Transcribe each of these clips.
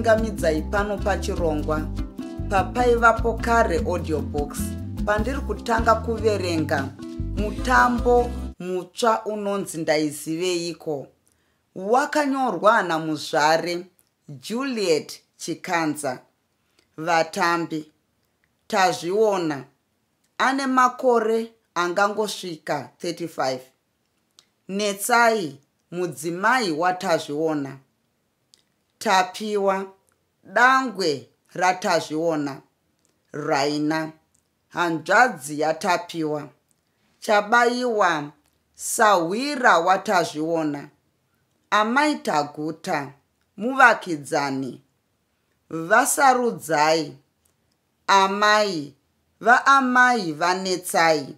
Ndinokuchingamidzai pano pachirongwa papaivapo kare audio box pandiri kutanga kuverenga mutambo mutsva unonzi Ndaiziveiko wakanyorwa naMuzvare Juliet Chikanza. Vatambi Tazviona ane makore angangosvika 35. Netsai mudzimai waTazviona. Tapiwa dangwe raTazviona. Raina hanzvadzi yaTapiwa. Chabaiwa sahwira waTazviona. Amai Taguta muvakidzani. VaSarudzai amai vaamai vaNetsai.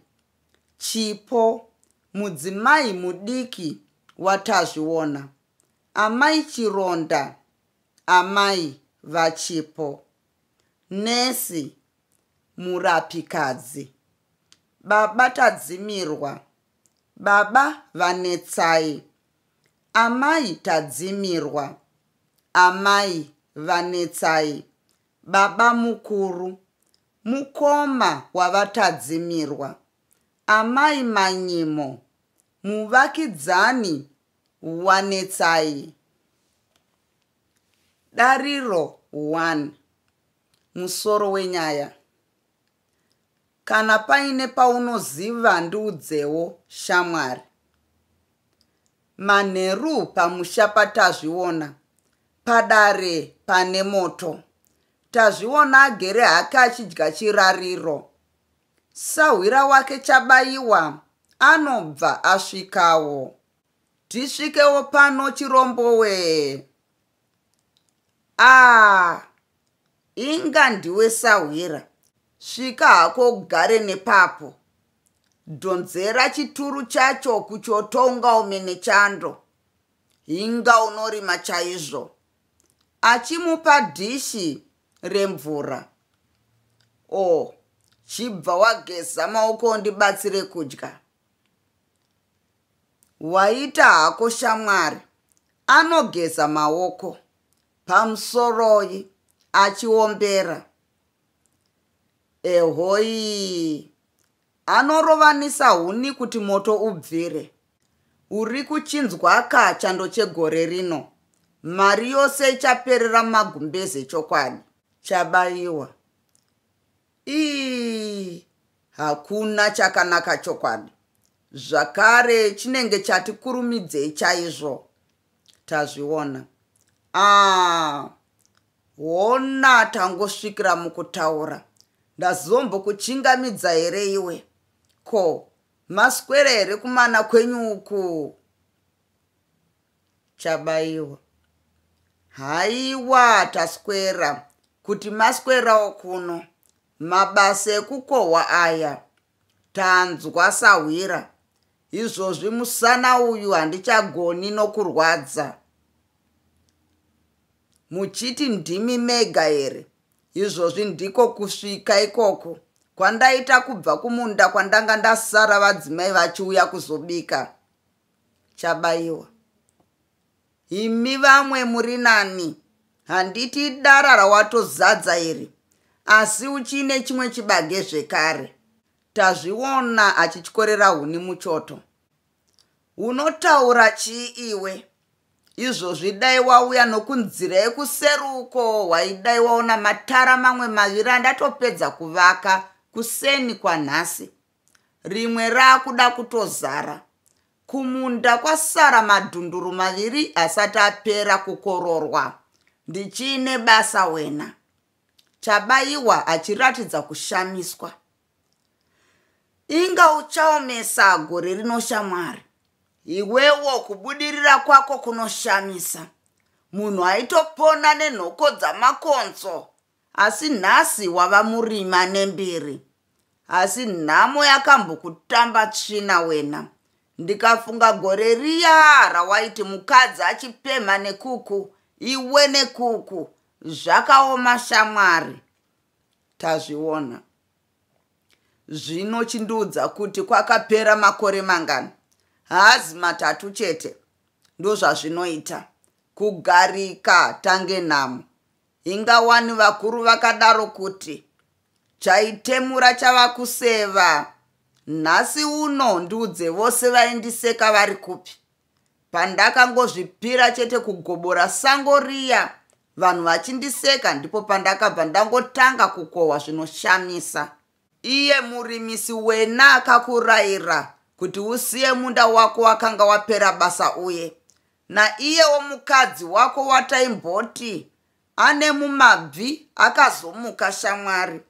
Chipo mudzimai mudiki waTazviona. Amai Chironda amai vaChipo. Nesi murapikadzi. Baba Tadzimirwa baba vaNetsai. Amai Tadzimirwa amai vaNetsai. Baba mukuru mukoma wavaTadzimirwa. Amai Manyimo muvakidzani waNetsai. Dariro 1 Musoro wenyaya. Kana paine paunoziva ndiudzewo shamwari. Manheru pamusha paTazviona. Padare pane moto. Tazviona agere hake achidya chirariro. Sahwira wake Chabaiwa anobva asvikawo. Tisvikewo pano chirombo wee. Ah, inga ndiwe sahwira. Svika hako ugare nepapo. Dhonzera chituru chacho kuchoto ungaome nechando. Inga unorima chaizvo. Achimupa dhishi remvura. Oh, chibva wageza maoko undibatsire kudya. Waita hako shamwari. Anogeza maoko. Pamusoroi achiombera. Ehoi. Anorovanisa huni kuti moto ubvire. Uri kuchinzwaka chando chegore rino. Mari yose ichaperera mumagumbeze chokwadi. Chabaiwa. Ii, hakuna chakanaka chokwadi. Zvakare chinenge chati kurumidzei chaizvo. Tazviona. Ah, hona tangosvikira mukutaura. Ndazombokuchingamidza here iwe? Ko, maswera here kumana kwenyu uku? Chabaiwa. Haiwa taswera, kuti maswerawo kuno. Mabasa ekukohwa aya. Tanzwa sahwira. Izvozvi musana uyu handichagoni nokurwadza. Muchiti ndimi mega here? Izvozvi ndiko kusvika ikoko kwandaita kubva kumunda kwandanga ndasara vadzimai vachiuya kuzobika. Chabaiwa. Imi vamwe muri nani? Handiti idara rawatozadza iri, asi uchine chimwe chibage zvekare. Tazviona achityorera huni muchoto. Unotaura chii iwe? Izvozvi dai wauya nokunzira yekuseri uko waidai waona matara mamwe maviri andatopedza kuvaka kuseni kwanhasi. Rimwe raakuda kutozara. Kumunda kwasara madhunduru maviri asati apera kukororwa. Ndichiine basa wena. Chabaiwa achiratidza kushamiswa. Inga uchaomesa gore rino shamwari. Iwewo kubudirira kwako kunoshamisa. Munhu aitopona nenhoko dzamakonzo asi nhasi wava murimi ane mbiri. Asi nhamo yakambokutamba tsvina wena. Ndikafunga gore riya rawaiti mukadzi achipemha nekuku iwe nekuku. Zvakaoma shamwari. Tazviona. Zvino chindiudza kuti kwakapera makore mangani? Haazi matatu chete. Ndozvazvinoita. Kugarika tange nhamo. Ingawani vakuru vakadaro kuti chaitemura chava kuseva. Nhasi uno ndiudze vose vaindiseka vari kupi. Pandakangozvipira chete kugobora sango riya vanhu vachindiseka ndipo pandakabva ndangotanga kukohwa zvinoshamisa. Iye murimisi wena akakurayira kuti usiye munda wako wakanga wapera basa uye naiyewo mukadzi wako wataimboti ane mumabvi akazomuka shamwari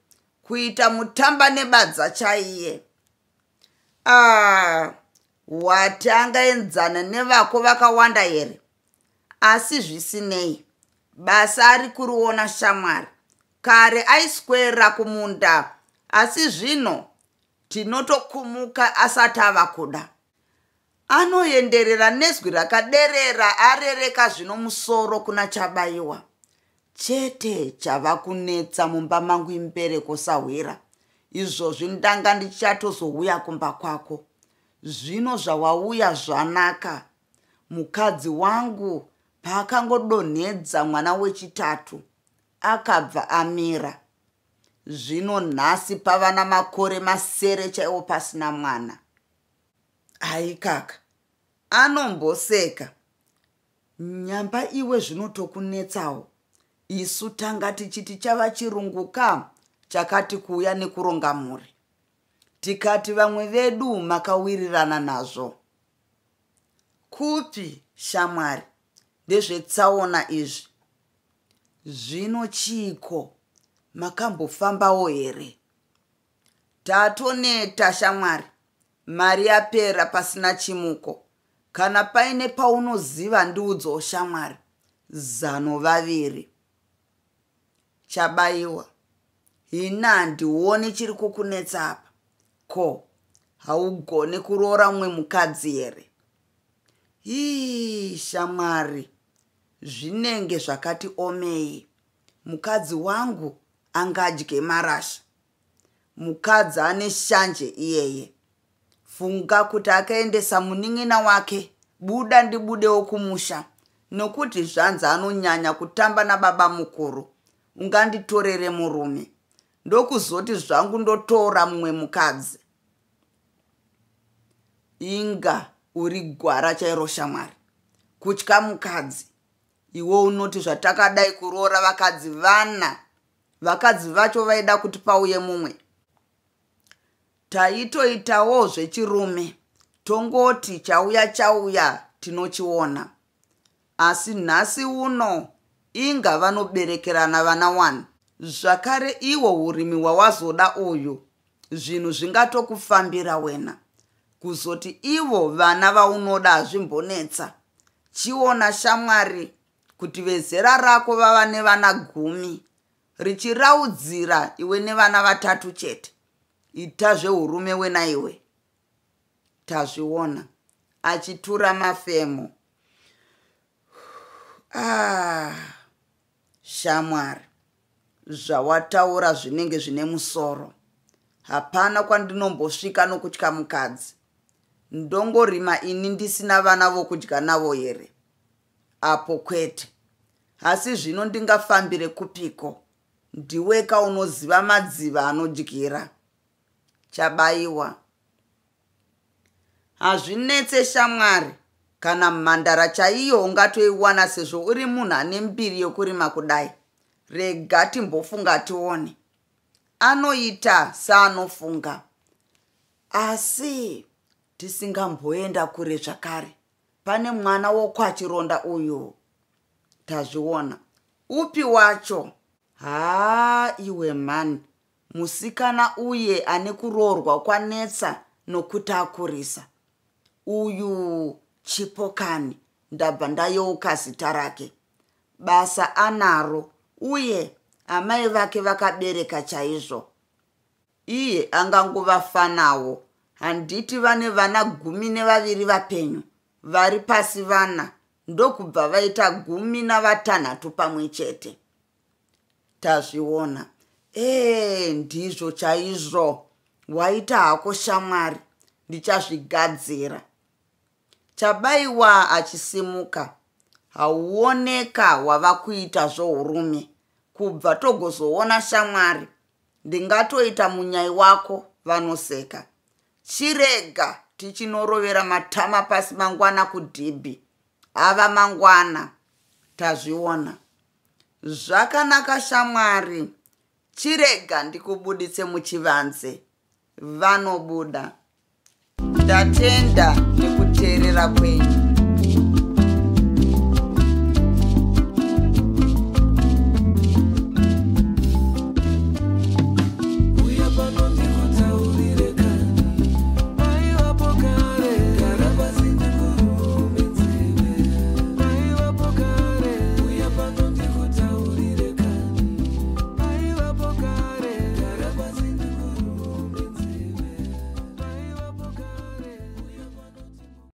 kuita mutamba nebadza chaiye. Ah, wati angaenzana nevako vakawanda here? Asi zvisinei, basa ari kuriona shamwari. Kare aiswera kumunda, asi zvino tinotokumuka asati ava kuda. Anoenderera nezwi rakaderera arereka zvino musoro kuna Chabaiwa. Chete chava kunetsa mumba mangu imbereko sahwira. Izvozvi ndanga ndichatozouya kumba kwako. Zvino zvawauya zvanaka. Mukadzi wangu paakangodonhedza mwana wechitatu akabva amira. Zvino nhasi pava namakore masere chaiwo pasina mwana. Aikaka, anomboseka. Nyamba iwe zvinotokunetsawo. Isu tanga tichiti chava chirungu ka chakati kuuya nekuronga mhuri. Tikati vamwe vedu makawirirana nazvo. Kupi shamwari, ndezvetsaona izvi. Zvino chiiko, makambofambawo here? Tatoneta shamwari, mari yapera pasina chimuko. Kana paine paunoziva ndiudzowo shamwari. Zano vaviri. Chabaiwa. Hina handioni chiri kukunetsa apa. Ko, haugone kuroora mumwe mukadzi here? Hii shamwari, zvinenge zvakati omei. Mukadzi wangu angadye marasha. Mukadzi ane shanje iyeye. Funga kuti akaendesa munin'ina wake buda ndibudewo kumusha nokuti zvanzi anonyanya kutamba nababa mukuru unganditorere murume ndokuzoti zvangu ndotora mumwe mukadzi. Inga uri gwara chairo shamwari. Kutya mukadzi. Iwe unoti zvatakadai kuroora vakadzi vana. Vakadzi vacho vaida kuti pauye mumwe. Taitoitawo zvechirume tongoti chauya chauya tinochiona. Asi nhasi uno inga vanoberekerana vana wani. Zvakare ihwo hurimi hwawazoda uyu zvinhu zvingatokufambira wena. Kuzoti ivo vana vaunoda hazvimbonetsa. Chiona shamwari kuti vezera rako vava nevana gumi richiraudzira iwe nevana vatatu chete. Ita zvehurume wena iwe. Tazviona. Achitura mafemo. Ah, shamwari, zvawataura zvinenge zvine musoro. Hapana kwandinombosvika nokutya mukadzi. Ndongorima ini ndisina vana vokudya navo here? Apo kwete. Asi zvino ndingafambire kupiko? Ndiweka unoziva madziva anodyira. Chabaiwa. Hazvinetse shamwari, kana mhandara chaiyo ungatoiwana sezvo uri munhu ane mbiri yokurima kudai. Rega timbofunga tione. Anoita seanofunga. Asi tisingamboenda kure zvakare, pane mwana wokwaChironda uyu. Tazviona. Upi wacho? Haa iwe mhani, musikana uye ane kuroorwa kwanetsa nokuti akurisa. Uyu Chipo kani, ndabva ndayeuka zita rake. Basa anaro uye amai vake vakabereka chaizvo. Iye angangovafanawo, handiti vane vana 12 vapenyu, vari pasi vana ndokubva vaita 18 pamwe chete. Tazviona. Ee, ndizvo chaizvo. Waita hako shamwari, ndichazvigadzira. Chabaiwa achisimuka. Hauoneka wava kuita zvohurume. Kubva togozoona shamwari. Ndingatoita munyai wako, vanoseka. Chirega tichinorovera matama pasi mangwana kudhibhi. Ava mangwana. Tazviona. Zvakanaka shamwari. Chirega ndikubuditse muchivanze. Vanobuda. Ndatenda nekuteerera kwenyu.